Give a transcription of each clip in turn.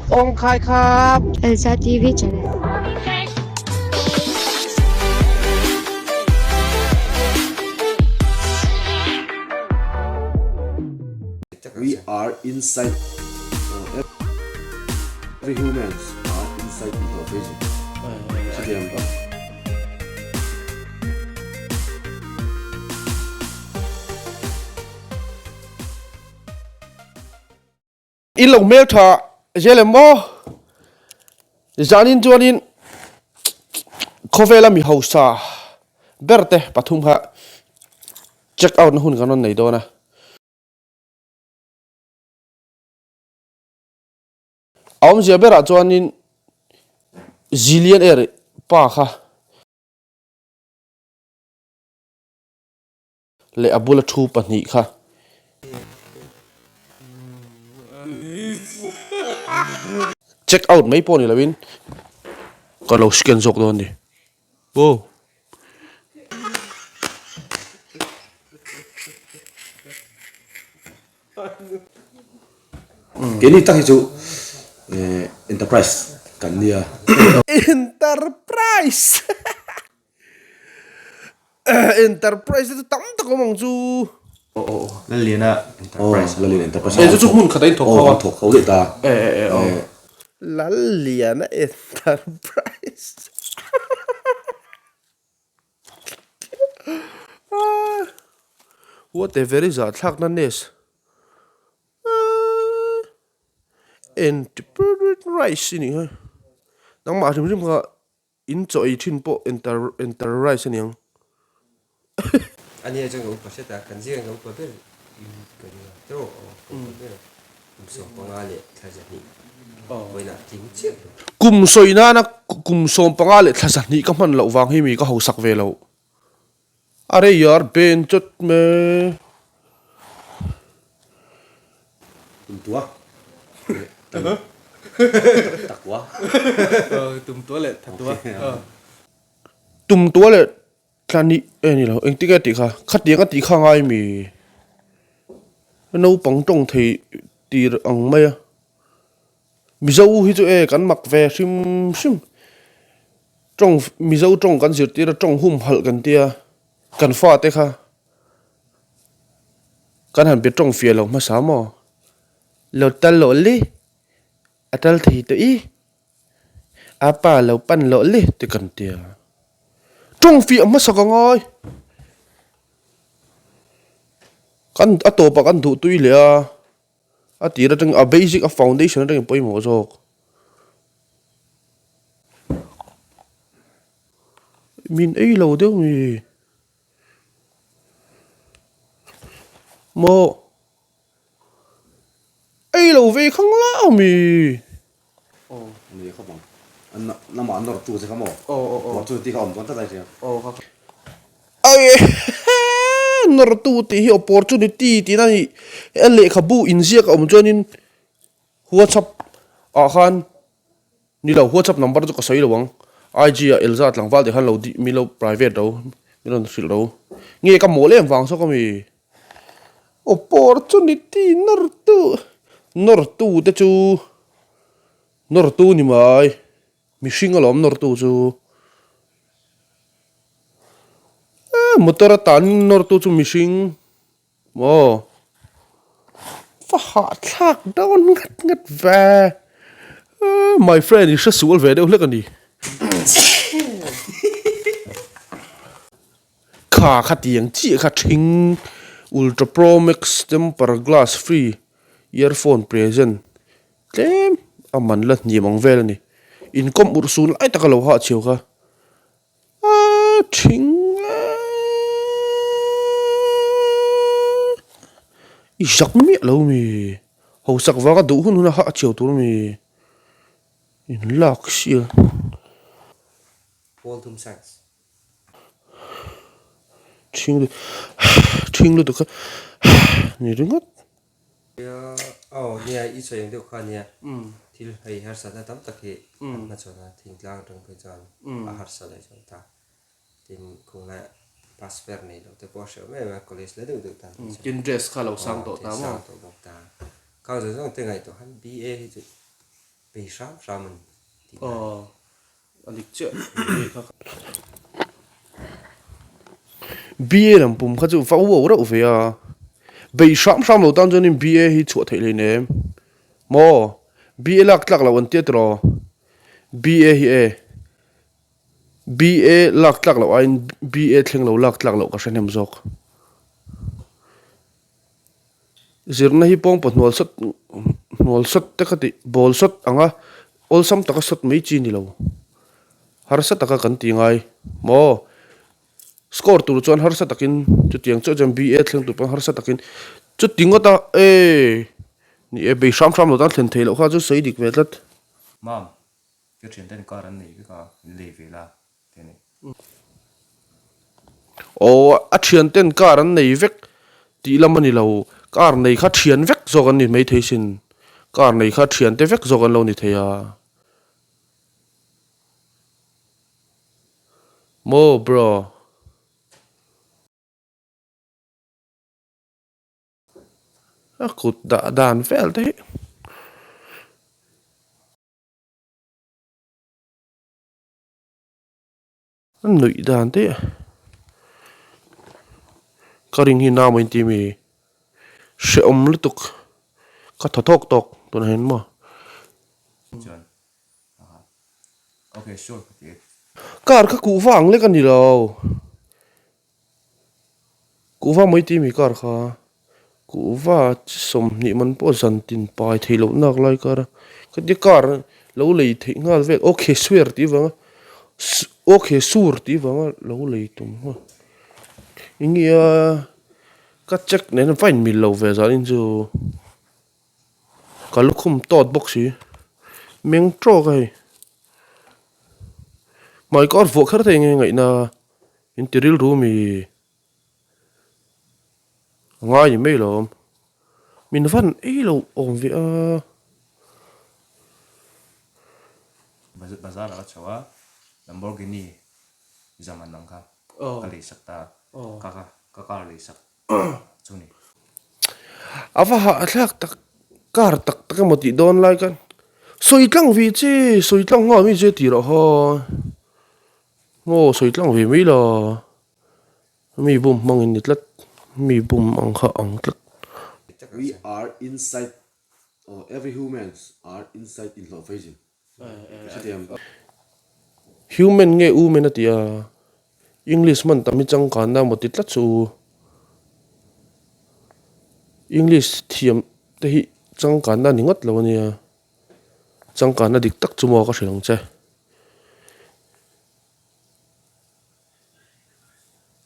Awng khai khap. Elsa TV channel. We are inside every humans are inside into a vision. Chutiang tak. In lo hmel tha zel em maw? Zanin chuanin khawvela mi hausa ber te pathum kha check out na hun kan rawn nei dawn a. A awmzia berah chuanin Zillion Air pa kha leh a bula thu pahnih kha. Check out mai pawh ni loin ka lo scan zawk dawn a ni. Aw. Keini tak hi chu enterprise kan nia. Enterprise. Enterprise te chu tam tak awm ang chu. Lalliana Enterprise. Lalliana Enterprise. Chu chu hmun khat a inthawk ho a. Thawk ho leh ta. Lalliana Enterprise. What a very zahthlakna nest. Enterprise i nih kha. Nangmah hrim hrim kha In chaw ei thin pawh enter enter rice aniang. Ania chuan ka upa hret a, kan zir ka upa ber ka ring a, tawk aw ka upa ber a, kum 15 leh thla zahnih vawiinah tling chiah lo. Kum sawi nana kum 15 leh thla zahnih ka hman loh vang hi mi ka hausak ve loh. Are yaar ben chawt me. Tum tua leh takua. Tum tua leh thatua. Tum tua leh thlani e ni lo engtin nge tih kha khatiang a tih kha ngai mi naupang tawng thei tir ang mai a. Mizo hi chu e kan mak ve hrim hrim. Tawng Mizo tawng kan zirtir a tawng humhalh kan tia kan fate kha kan han be tawng fiah lo hmasa maw? Lo tal loh li a tal thei tawh i a pa lo pan loh li te kan tia. Tawng fiah hmasa ka ngai. Kan a tawpah kan duh tui leh a. A tir atang a basic a foundation atangin pawimawh zawk. Min ei lo deuh mi. Maw ei lo ve khang lau mi. Aw ni khawp ang. Namah nawr tu che kha maw? Aw aw aw. Nawr tu tih kha awm dawn tlat a hria. Aw kha. Ai nawr tu tih hi opportunity tih na ni. A lehkhabu inziak a awm chuanin WhatsApp ah khan ni lo WhatsApp number chu ka sawi lo ang. IG ah Elza tlangval tih khan lo di mi lo private ro mi rawn hrilh ro. Nge ka mawh lem vang zawk ami? Opportunity nawr tu nawr tu te chu nawr tu ni mai mihring alawm nawr tu chu eh motor a tan nawr tu chu mihring maw va hahthlak dawn ngat ngat ve eh my friend i hre sual ve deuh hlek a ni. Kha khatiang chiah kha thing Ultra Pro Max temper glass free earphone present tlem a man la hniam ang vel a ni. Inkawm urh sun lai taka lo hah chhiau kha aaa thing i zak miah lo mi hausak vanga duh hun hun a hah chhiau tur mi inlak sia. Paul Thum Science. Ṭhing ṭhing lutuk kha ni ringawt. Aw nia i sawi ang deuh kha nia thil hei harsatna tam tak hi an hmachhawn a thingtlang atang phei chuan a harsa leh chuan ta tin khunglai pass fer nei lo te pawh a hreuh em em a college la deuh deuh tan phei chuan Tin dress kha lo sang tawh ta maw? Sang tawh bawk ta. Khang zawng zawng te ngaihtuah khan BA hi chu. Bei hram hram a ni tih na. Aw a dik chiah tih kha. BA lam pum kha chu va uau reuh ve a, bei hram hram lo tan chuanin BA hi chhuah theih hleinem maw? BA lak tlak loh an tia tiraw? BA hi e BA lak tlak loh aiin BA thleng lo lak tlak loh ka hre hnem zawk. Zirna hi pawngpaw hnual sawt hnual sawt te ka tih bawl sawt ang a, awlsam taka sawt mai chi ni lo. Harsa taka kan ti ngai maw? Score tur chuan harsa takin chutiang chiah chuan BA thleng tur pawn harsa takin chuti ngawt a e ni e bei hram hram lo tan thlen theih loh kha chu sawi dik ve tlat. Mam, ka thianten car an nei vek a, min lei ve la. te a ni. Aw, a thian ten car an nei vek tih lam a ni lo, car nei kha thian vek zawk an ni maithei sin, car nei kha thian te vek zawk an lo ni thei a. Maw bro. A kut dah dan vel te hi. A nuih dan te ka ring hi nau mai tih mi hrehawm lutuk ka thaw tawk tawk tunah hian maw. Car kha kuhva ang lek a ni lo. Kuhva mai tih mi car kha kuhva chi 20 man pawh zan tin pai theih loh nak lai kar a khatia car lo lei theih nghal vel okay swear tih vanga okay sure tih vanga lo lei tum nghal enge a ka check nen a va in mil lo ve zan in chu ka lukhum tawt bawk si meng tawk a hei hmai kawr vuah kher thei nge ngaihna. In ti rilru mi a ngai ni mai lawm. Min van ei lo awm ve a. Bazar ah ka chho a, Lamborghini zaman ang kha ka lei sak ta a, ka car lei sak chu ni. A va hahthlak tak car tak tak emaw tih dawn lai khan sawi tlang ve che sawi tlang nghal mai che tih rawh haw. Maw sawi tlang ve mai la, mi bum hmang in ni tlat, mi bum ang kha ang tlat. We are inside oh every humans are inside inhlawh virgin hrethiam. Human nge woman a ti a, English hman tam hi changkanna emaw ti tlat chu u. English thiam te hi changkanna a ni ngawt lo a nia. Changkanna dik tak chu maw ka hrilh ang che.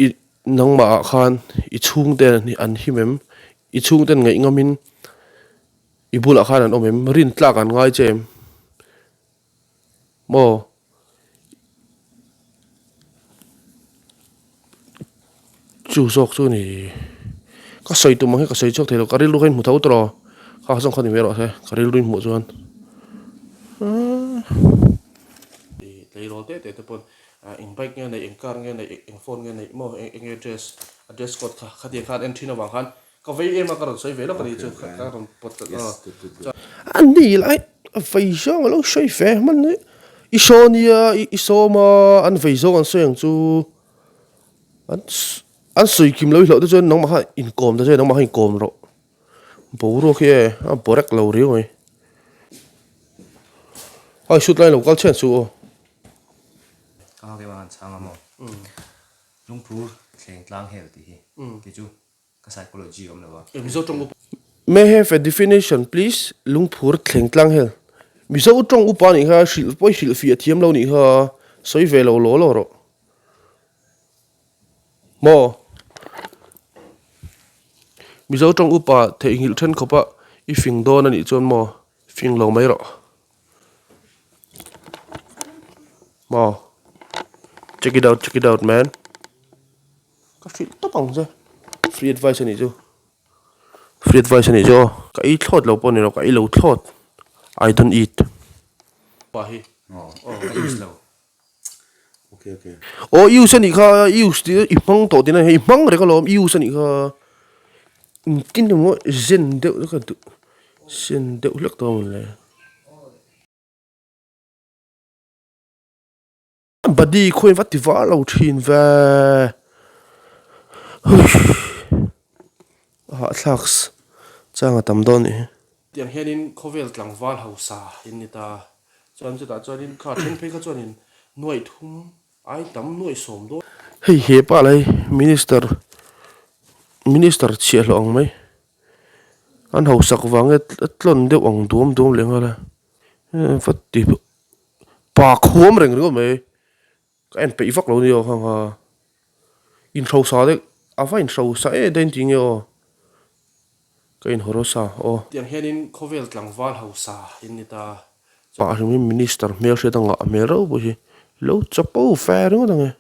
I nangmah ah khan i chhungte an him em? I chhungten ngaih ngam in i bulah khan an awm em? Rin tlak an ngai che em? Maw? Chu zawk chu ni ka sawi tum ang hi ka sawi chhuak thei lo ka rilru kha in hmu tho tawh kha zawng kha ni mai rawh se ka rilru in hmuh chuan tleirawl te te te pawn eng bike nge neih eng car nge neih eng phone nge neih maw eng nge dress a dress code kha khatiang khan en thin avang khan Ka vei em a ka rawn sawi ve lawk a ni chu ka rawn pawt tlat a. A ni lai a vei zawng a lo sawi ve hman ni i saw nia i sawm a an vei zawng an sawi ang chu an an sawi kim lo i hlauh te chuan nangmah kha inkawm ta che nangmah kha inkawm rawh boruak hi e a bawrek lo riau mai a shoot lai lo kal chhian suh aw. Ka nghak em a han chhang a maw lungphur thleng tlang hel tih hi kei chu Ka psychology awm lo a. Mizo tawng upa. May have a definition please Lungphur thleng tlang hel. Mizo tawng upa nih kha hrilh pawi hrilh fiah thiam lo nih kha sawi ve lo law law rawh. Maw? Mizo tawng upa theihnghilh then khawpa i fing dawn a nih chuan maw fing lo mai rawh. Maw? Check it out check it out man. Ka hrilh tawp ang che. Free advice a nih chu. Free advice a nih chu aw. Ka ei thlawt lo pawh a ni lo, ka ei lo thlawt. I don't eat. Pa hi. Aw, ka use lo. Okay, okay. Aw, use a nih kha, use tih i hmang tawh tihna hei i hmang reng alawm, use a nih kha. Engtin emaw zen deuh ka duh, zen deuh hlek tawh a mawn le. Body khawi va ti var lo thin ve. Huish. A hahthlak chang a tam dawn nih hi. Tiang hianin khawvel tlangval hausa in ni ta. Chuan chutah chuanin kha then phei kha chuanin nuaih thum ai tam nuaih sawm dawn. Hei he pa lai minister minister chhiahhlawh ang mai. An hausak vang nge a tlawn deuh ang duam duam leh nghal a. Va ti pa khuam reng ringawt mai ka en peih vak lo nia aw khang kha inhrosa deuh a va inhrosa em em tih nge aw ka inhaw rawh sa aw. Tiang hianin khawvel tlangval hausa in ni ta. Pah hrim hi minister hmel hriat a ngah hmel reuh pawh hi lo chapo fe ringawt ang e.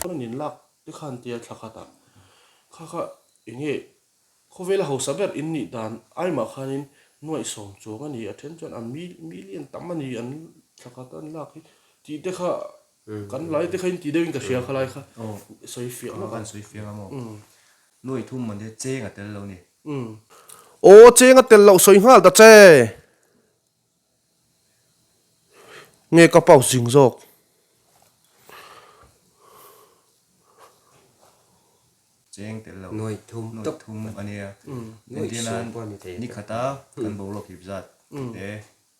An inlak te khan tia thla khatah kha kha enge Khawvela hausa ber in nih dan aimah khanin nuaihsawm chuang a ni, a then chuan a million tam a ni an thla khat an lak hi tih te kha kan lai te kha in tih deuhin ka hria kha lai kha sawi fiah lawk a. Kan sawi fiah a maw? Nuaih thum man te cheng a tel lo ni. Aw cheng a tel loh sawi nghal ta che. Nge ka pause zing zawk. Cheng tel lo. Nuaih thum tawp. Nuaih thum a nia. Entir nan ni khata kan boruak hip zat te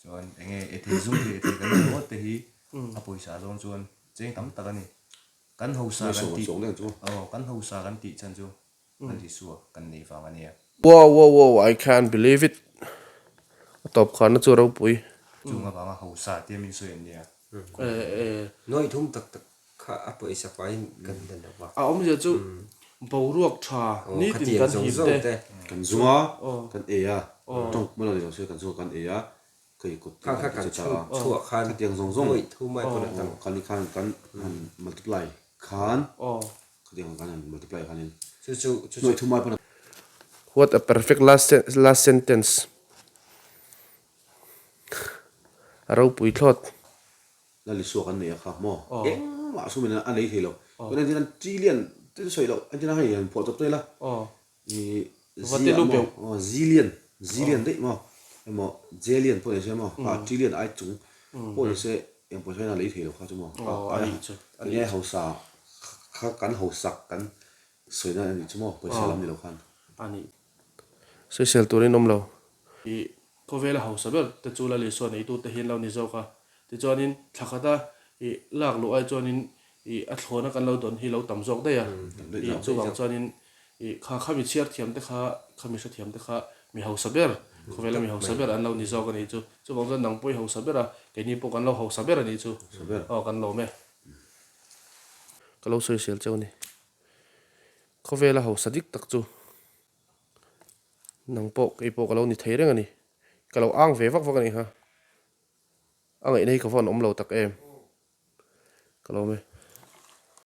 chuan eng nge e thei zum thei e thei kan ni ringawt te hi a pawisa zawng chuan cheng tam tak a ni. Kan hausa kan tih aw kan hausa kan tih chhan chu kan Isua kan nei vang a nia. Wow wow wow I can't believe it a tawp khanna chu a ropui. Chung avanga hausa tia min sawi an nia. Nuaih thum tak tak Kha a pawisa faiin kan la lo va. A awmzia chu boruak tha nitin kan him te. Kan zung a, kan ei a, tawng hmala ni lo se kan zung a kan ei a, kei kut te kan ti che ta a, khatiang zawng zawng kan ni khan kan han multiply khan, khatiang kan han multiply khanin nuaih thum ai pawn a. What a perfect last sentence. A ropui thlawt. Lal Isua kan nei a kha maw? Engmah sum in a nei thei lo. Chuan entir nan trillion te chu sawi loh entir nan hei han phuah chawp ta ila ih zi ah maw zillion zillion daih maw emaw jellion pawh ni se maw kha trillion ai chung pawh ni se eng pawisa hian a lei thei lo kha chu maw enge hausa kha kan hausak kan sawi nan a nih chu maw pawisa lam ni lo khan. Sawisel turin awm lo. Ih Khawvela hausa ber te chu Lal Isua neitute hi an lo ni zawk a. Tichuanin thla khata ih lak luh ai chuanin ih a thlawna kan lo dawn hi lo tam zawk daih a. Ih chuvang chuanin ih kha kha mi chhiar thiam te kha, kha mi hrethiam te kha mi hausa ber, khawvela mi hausa ber an lo ni zawk a nih chu. Chuvang chuan nang pawh i hausa ber a, keini pawh kan lo hausa ber a nih chu. Aw kan lawm e. Ka lo sawisel cheu a ni. Khawvela hausa dik tak chu. Nang pawh kei pawh ka lo ni thei reng a ni. Ka lo ang ve vak vak a ni kha. A ngaihna hi ka vawn awm lo tak em. Ka lawm e.